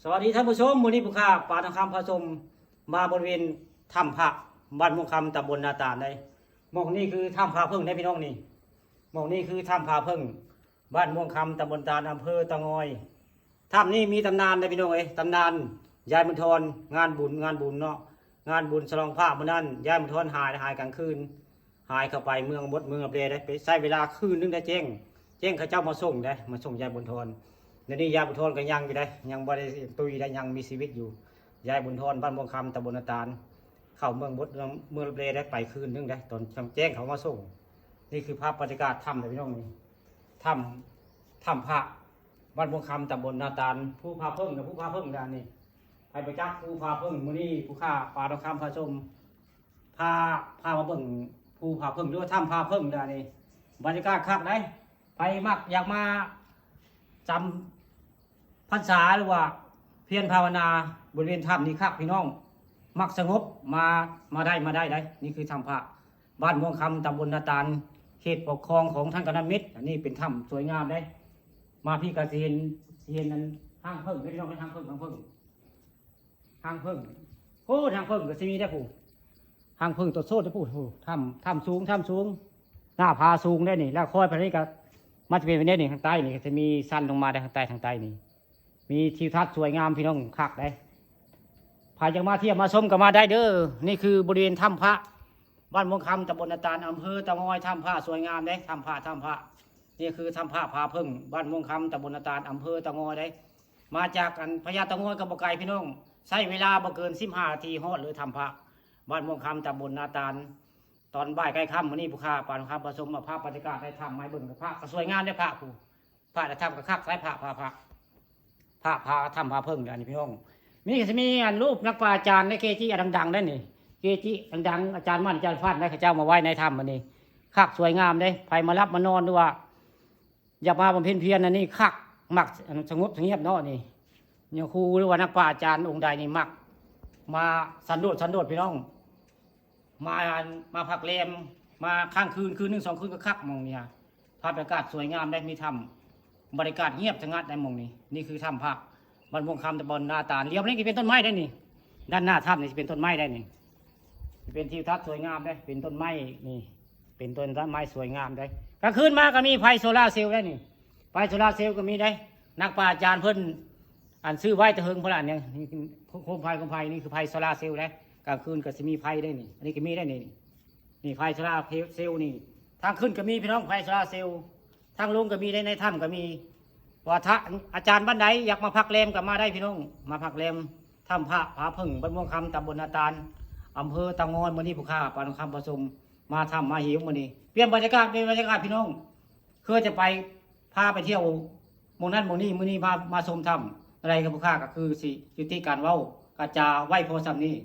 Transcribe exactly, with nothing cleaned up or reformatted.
สวัสดีท่านผู้ชม มื้อนี้ผู้ข้าปาทองคำพาชมมาบริเวณถ้ำพระบ้านม่วงคำตำบลนาตาลได้ หม่องนี้คือถ้ำพระเพิ่งได้พี่น้องนี่ หม่องนี้คือถ้ำพระเพิ่ง บ้านม่วงคำตำบลตาลอำเภอเตางอย ถ้ำนี้มีตำนานได้พี่น้องเอ้ย ตำนานยายบุญธร งานบุญ งานบุญเนาะ งานบุญฉลองพระมื้อนั้นยายบุญธรหาย หายกลางคืน หายเข้าไปเมืองบดเมืองลับแลได้ ไปใช้เวลาคืนนึงได้แจ้ง แจ้งเขาเจ้ามาส่งได้ มาส่งยายบุญธร เดี๋ยวนี้ยายบุญธรก็ยังอยู่ได้ ยังบ่ได้ตุยได้ ยังมีชีวิตอยู่ ยายบุญธร บ้านม่วงคำตำบลนาตาล เข้าเมืองบดเมืองเมืองลับแลได้ไปคืนนึงได้ ตอนแจ้งเขามาส่ง นี่คือภาพบรรยากาศถ้ำเลยพี่น้องนี่ ถ้ำ ถ้ำพระบ้านม่วงคำตำบลนาตาล ภูพาเพิ่งนะ ภูพาเพิ่งนะนี่ ไปประจักษ์ภูพาเพิ่ง มื้อนี้ผู้ข้าปาทองคำพาชม พา พามาเบิ่งภูพาเพิ่ง หรือว่าถ้ำพาเพิ่งนะนี่ บรรยากาศคักได้ ไปมักอยากมาจำพรรษาหรือว่าเพียรภาวนาบริเวณถ้ำนี้คักพี่น้อง มักสงบมา มาได้ มาได้ได้ นี่คือถ้ำพระบ้านม่วงคำตำบลนาตาล เขตปกครองของท่านกำนันมิตร อันนี้เป็นถ้ำสวยงามได้ มาพี่ก็สิเห็น สิเห็นอันห้างเพิ่งได้พี่น้อง ห้างเพิ่ง ห้างเพิ่ง ห้างเพิ่ง โอ้ ห้างเพิ่งก็สิมีได้ผู้ ห้างเพิ่งต้นโสดได้ผู้ โอ้ ถ้ำ ถ้ำสูง ถ้ำสูง หน้าผาสูงได้นี่ แล้วค่อยไปนี่ก็ มันจะเป็นแบบนี้นี่ ทางใต้นี่ก็จะมีสั้นลงมาได้ ทางใต้ ทางใต้นี่ มีทิวทัศน์สวยงามพี่น้องคักได้ ใครอยากมาเที่ยวมาชมก็มาได้เด้อ นี่คือบริเวณถ้ำพระ บ้านม่วงคำตำบลนาตาลอำเภอเตางอย ถ้ำพระสวยงามเด้ ถ้ำพระ ถ้ำพระ นี่คือถ้ำพระพาเพิ่ง บ้านม่วงคำตำบลนาตาลอำเภอเตางอยเด้ มาจากอันพญาเตางอยก็บ่ไกลพี่น้อง ใช้เวลาบ่เกินสิบห้านาทีฮอดเลยถ้ำพระ บ้านม่วงคำตำบลนาตาล ตอนบ่ายใกล้ค่ำมื้อนี้ผู้ข้าปาทองคำพาชมมาภาพบรรยากาศในถ้ำ มาให้เบิ่งพระก็สวยงามเด้ พระผู้ พระในถ้ำก็คัก ใช้พระ พระ พระ พระ พระ ถ้ำพาเพิ่ง อันนี้พี่น้อง มีก็สิมีอันรูปนักปราชญ์อาจารย์ในเกจิอันดังๆได้นี่ เกจิดังๆ อาจารย์มั่น อาจารย์ฟั่นได้ เขาเจ้ามาไว้ในถ้ำอันนี้ คักสวยงามเด้ ใครมารับมานอนหรือว่า อยากมาบำเพ็ญเพียรอันนี้คัก มักสงบเสงี่ยมเนาะนี่ เนี่ยครูหรือว่านักปราชญ์อาจารย์องค์ใดนี่มัก มาสันโดษ สันโดษพี่น้อง มา มาพักแรม มาค้างคืน คืนหนึ่งสองคืนก็คักหม่องเนี่ย ภาพบรรยากาศสวยงามได้ มีถ้ำ บรรยากาศเงียบสงัดได้หม่องนี้ นี่คือถ้ำพระบ้านม่วงคำตำบลนาตาล เลี้ยวมานี่ก็เป็นต้นไม้ได้นี่ ด้านหน้าถ้ำนี่สิเป็นต้นไม้ได้นี่ เป็นทิวทัศน์สวยงามได้ เป็นต้นไม้นี่ เป็นต้นไม้สวยงามได้ กลางคืนมาก็มีไฟโซลาร์เซลล์ได้นี่ ไฟโซลาร์เซลล์ก็มีได้ นักปราชญ์อาจารย์เพิ่น อันซื้อไว้แต่เฮิงพนละเนี่ย นี่คือโคมไฟ โคมไฟ นี่คือไฟโซลาร์เซลล์ได้ กลางคืนก็สิมีไฟได้นี่ อันนี้ก็มีได้นี่ นี่ไฟโซลาร์เซลล์นี่ ทางขึ้นก็มีพี่น้อง ไฟโซลาร์เซลล์ ทางลงก็มีได้ ในถ้ำก็มี ว่าถ้าอาจารย์บ้านใดอยากมาพักแรมก็มาได้พี่น้อง มาพักแรม ถ้ำพระพาเพิ่ง บ้านม่วงคำ ตำบลนาตาล อำเภอเตางอย มื้อนี้ผู้ข้าปาทองคำพาชม มาถ้ำมาเหวมื้อนี้ เปลี่ยนบรรยากาศ เปลี่ยนบรรยากาศพี่น้อง คือจะไป พาไปเที่ยวหม่องนั้นหม่องนี้ มื้อนี้มา มาชมถ้ำ อะไรกับผู้ข้าก็คือสิยุติการเว้ากระจาไว้พอส่ำนี้